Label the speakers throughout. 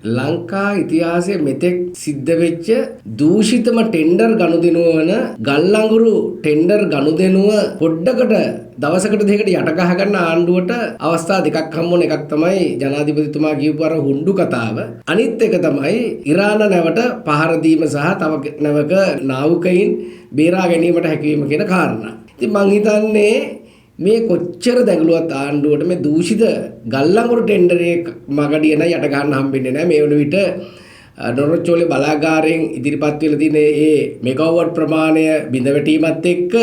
Speaker 1: ලංකා ඉතිහාසයේ මෙතෙක් සිද්ධ වෙච්ච දූෂිතම ටෙන්ඩර් ගනුදෙනුව වන ගල්අඟුරු ටෙන්ඩර් ගනුදෙනුව පොඩ්ඩකට දවසකට දෙකකට යට ගහ ගන්න ආණ්ඩුවට අවස්ථා දෙකක් හම්බ වුණ. එකක් තමයි ජනාධිපතිතුමා කියපු අර හුඬු කතාව. අනිත් එක තමයි ඉරාන නැවට පහර දීම සහ තව නැවක නාවිකයින් බේරා ගැනීමට හැකියවීම කියන කාරණා. ඉතින් මං හිතන්නේ මේ කොච්චර දැඟලුවත් ආණ්ඩුවට මේ දූෂිත ගල්අඟුරු ටෙන්ඩරේ මගඩිය නම් යට ගන්න හම්බෙන්නේ නැහැ. මේ වන විට නොරොච්චෝලේ බලාගාරයෙන් ඉදිරිපත් වෙලා තියෙන ඒ මෙගාවොට් ප්‍රමාණය බිඳ වැටීමත් එක්ක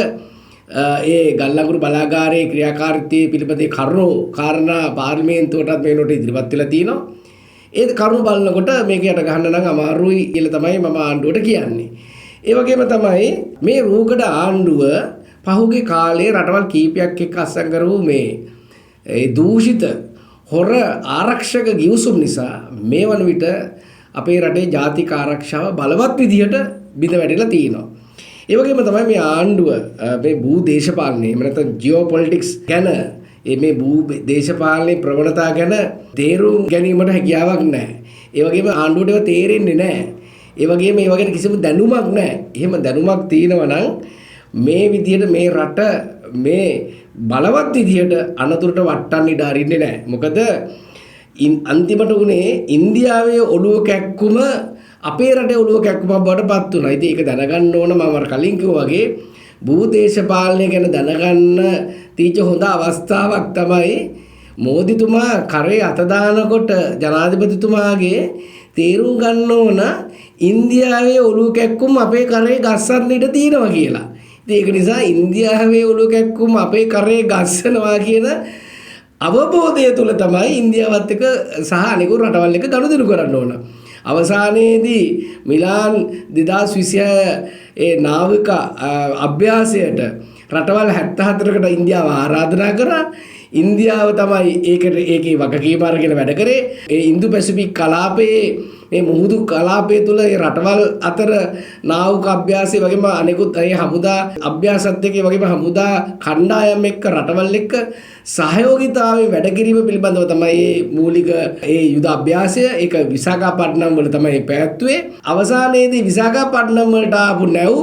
Speaker 1: ඒ ගල්අඟුරු බලාගාරයේ ක්‍රියාකාරීත්වයේ පිළිබඳ කරුණු කාරණා පාර්ලිමේන්තුවටත් මේ වෙනකොට ඉදිරිපත් වෙලා තියෙනවා. ඒ කරුණු බලනකොට මේක යට ගහන්න නම් අමාරුයි කියලා තමයි මම ආණ්ඩුවට කියන්නේ. ඒ වගේම තමයි මේ රූකඩ ආණ්ඩුව පහුගිය කාලේ රටවල් කීපයක් එක්ක අත්සන් කරපු මේ ඒ දූෂිත හොර ආරක්ෂක ගිවිසුම් නිසා මේ වන විට අපේ රටේ ජාතික ආරක්ෂාව බලවත් විදිහට බිඳ වැටිලා තියෙනවා. ඒ වගේම තමයි මේ ආණ්ඩුව මේ භූ දේශපාලනය, එහෙම නැත්නම් ජියෝපොලිටික්ස් ගැන, මේ භූ දේශපාලනයේ ප්‍රවණතා ගැන තේරුම් ගැනීමට හැකියාවක් නැහැ. ඒ වගේම ආණ්ඩුවට ඒවා තේරෙන්නේ නැහැ. ඒ වගේම ඒවා ගැන කිසිම දැනුමක් නැහැ. එහෙම දැනුමක් තියෙනවා නම් මේ විදිහට මේ රට මේ බලවත් විදිහට අනතුරට වට්ටන්න ඉඩ අරින්නේ නැහැ. මොකද අන්තිමට උනේ ඉන්දියාවේ ඔළුව කැක්කුම අපේ රටේ ඔළුව කැක්කුමක් බවට පත් වුණා. ඉතින් ඒක දැනගන්න ඕන. මම අර කලින් කිව්වා වගේ භූ දේශපාලනය ගැන දැනගන්න තීච්ච හොඳ අවස්ථාවක් තමයි මෝදිතුමා කරේ අත දානකොට ජනාධිපතිතුමාගේ තේරුම් ගන්න ඕන ඉන්දියාවේ ඔළුව කැක්කුම අපේ කරේ ගස්සන්න ඉඩ තියෙනවා කියලා. ඉතින් ඒක නිසා ඉන්දියාවේ ඔළුව කැක්කුම අපේ කරේ ගස්සනවා කියන අවබෝධය තුල තමයි ඉන්දියාවත් එක්ක සහ අනෙකුත් රටවල් එක්ක ගනුදෙනු කරන්න ඕන. අවසානයේදී මිලාන් 2026 ඒ නාවික අභ්‍යාසයට රටවල් 74කට ඉන්දියාව ආරාධනා කරා. ඉන්දියාව තමයි ඒකේ වගකීම අරගෙන වැඩ කරේ. ඒ ඉන්දු පැසිෆික් කලාපයේ මේ මුහුදු කලාපය තුල ඒ රටවල් අතර නාවික අභ්‍යාසය වගේම අනෙකුත් ඒ හමුදා අභ්‍යාසත් එක්ක, ඒ වගේම හමුදා කණ්ඩායම් එක්ක රටවල් එක්ක සහයෝගිතාවයෙන් වැඩ කිරීම පිළිබඳව තමයි මේ මූලික ඒ යුද අභ්‍යාසය. ඒක විශාඛාපට්නම් වල තමයි පැවැත්වුවේ. අවසානයේදී විශාඛාපට්නම් වලට ආපු නැව්,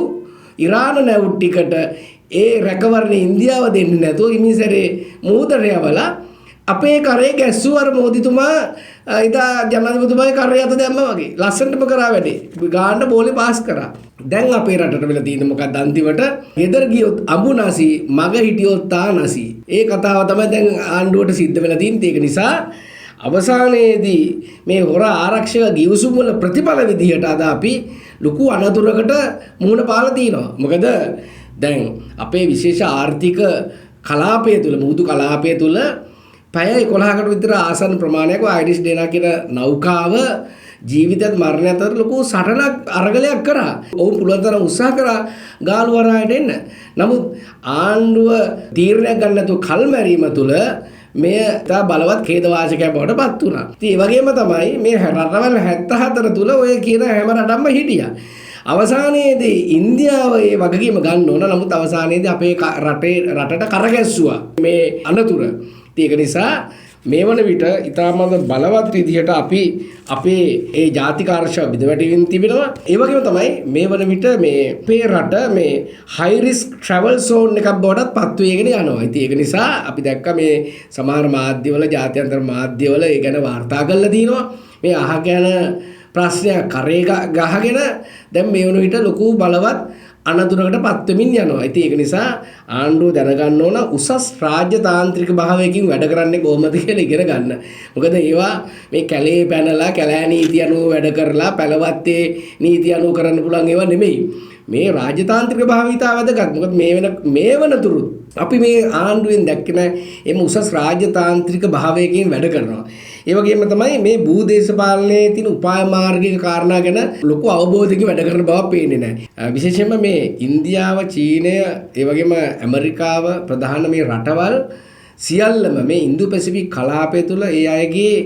Speaker 1: ඉරාන නැව් ටිකට ඒ රැකවරණය ඉන්දියාව දෙන්නේ නැතුව ඉමිසරේ මුහුදට යවලා අපේ කරේ ගැස්සුව අර මෝදිතුමා ඉදා ජනාධිපතිතුමාගේ කරේ අත දැම්මා වගේ. ලස්සනටම කරා වැඩේ. ගාන්න බෝලේ පාස් කරා. දැන් අපේ රටට වෙලා තියෙන්නේ මොකක්ද අන්තිමට? ගෙදර ගියොත් අඹුනාසි, මග හිටියොත් තානාසි. ඒ කතාව තමයි දැන් ආණ්ඩුවට සිද්ධ වෙලා තියෙන්නේ. ඒක නිසා අවසානයේදී මේ හොර ආරක්ෂක ගිවිසුම් වල ප්‍රතිඵල විදිහට අද අපි ලොකු අනතුරකට මුහුණ පාලා තිනවා. මොකද දැන් අපේ විශේෂ ආර්ථික කලාපය තුල, මුහුදු කලාපය තුල පැය 11කට විතර ආසන්න ප්‍රමාණයක් අයිරිස් ඩේනා කියන නෞකාව ජීවිතයත් මරණයත් අතර ලොකු සටනක් අරගලයක් කරා. ඔවුන් පුළුවන් තරම් උත්සාහ කරා ගාලු වරායට එන්න. නමුත් ආණ්ඩුව තීරණයක් ගන්න නැතුව කල්මැරීම තුළ මෙය ඉතා බලවත් ඛේදවාචකයක් බවට පත් වුණා. ඉතින් ඒ වගේම තමයි මේ රටවල් 74 තුල ඔය කියන හැම රටක්ම හිටියා. අවසානයේදී ඉන්දියාව ඒ වගකීම ගන්න ඕන. නමුත් අවසානයේදී අපේ රටට කරගැස්සුවා මේ අනතුර. ඉතින් ඒක නිසා මේ වන විට ඉතාමත් බලවත් විදිහට අපි අපේ ඒ ජාතික ආරක්ෂාව බිඳ වැටීමින් තිබෙනවා. ඒ වගේම තමයි මේ වන විට මේ අපේ රට මේ හයි රිස්ක් ට්‍රැවල් සෝන් එකක් බවටත් පත් වෙගෙන යනවා. ඉතින් ඒක නිසා අපි දැක්ක මේ සමහර මාධ්‍යවල, ජාත්‍යන්තර මාධ්‍යවල ඒ ගැන වාර්තා කරලා තිනවා. මේ අහක යන ප්‍රශ්නයක් කරේ ගහගෙන දැන් මේ වන විට ලොකු බලවත් අනතුරකට පත් වෙමින් යනවා. ඉතින් ඒක නිසා ආණ්ඩුව දැනගන්න ඕන උසස් රාජ්‍ය තාන්ත්‍රික භාවයකින් වැඩ කරන්නේ කොහොමද කියලා ඉගෙන ගන්න. මොකද ඒවා මේ කැලේ පැනලා කැලෑ නීති අනුව වැඩ කරලා පැලවත්තේ නීති අනුව කරන්න පුළුවන් ඒවා නෙමෙයි. මේ රාජ්‍ය තාන්ත්‍රික භාවය ඉතා වැදගත්. මොකද මේ වෙනතුරුත් අපි මේ ආණ්ඩුවෙන් දැක්කේ නෑ එම උසස් රාජ්‍ය තාන්ත්‍රික භාවයකින් වැඩ කරනවා. ඒ වගේම තමයි මේ භූ දේශපාලනයේ තියෙන උපාය මාර්ගික කාරණා ගැන ලොකු අවබෝධයකින් වැඩ කරන බවක් පේන්නේ නෑ. විශේෂයෙන්ම මේ ඉන්දියාව, චීනය, ඒ වගේම ඇමරිකාව ප්‍රධාන මේ රටවල් සියල්ලම මේ ඉන්දු පැසිෆික් කලාපය තුළ ඒ අයගේ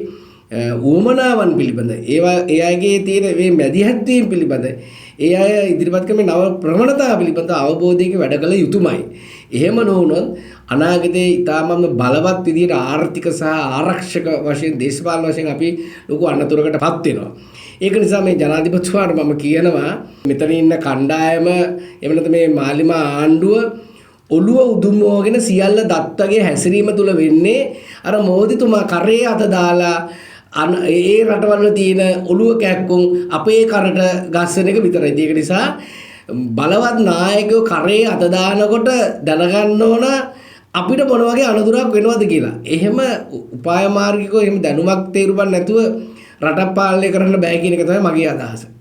Speaker 1: උවමනාවන් පිළිබඳ, ඒවා ඒ අයගේ තියෙන මේ මැදිහත් වීම පිළිබඳ, ඒ අය ඉදිරිපත් කරන මේ නව ප්‍රවණතා පිළිබඳ අවබෝධයකින් වැඩ කළ යුතුමයි. එහෙම නොවුනොත් අනාගතයේ ඉතාමත්ම බලවත් විදිහට ආර්ථික සහ ආරක්ෂක වශයෙන්, දේශපාලන වශයෙන් අපි ලොකු අනතුරකට පත් වෙනවා. ඒක නිසා මේ ජනාධිපතිතුමාට මම කියනවා, මෙතන ඉන්න කණ්ඩායම, එහෙම නැත්නම් මේ මාලිමා ආණ්ඩුව ඔළුව උදුම්මවගෙන සියල්ල දත් වගේ හැසිරීම තුල වෙන්නේ අර මෝදිතුමා කරේ අත දාලා ඒ රටවල් වල තියෙන ඔළුව කැක්කුම් අපේ කරට ගස්සන එක විතරයි. ඒක නිසා බලවත් නායකයෝ කරේ අත දානකොට දැනගන්න ඕන අපිට මොන වගේ අනතුරක් වෙනවද කියලා. එහෙම උපාය මාර්ගිකව, එහෙම දැනුමක් තේරුමක් නැතුව රටක් පාලනය කරන්න බෑ කියන එක තමයි මගේ අදහස.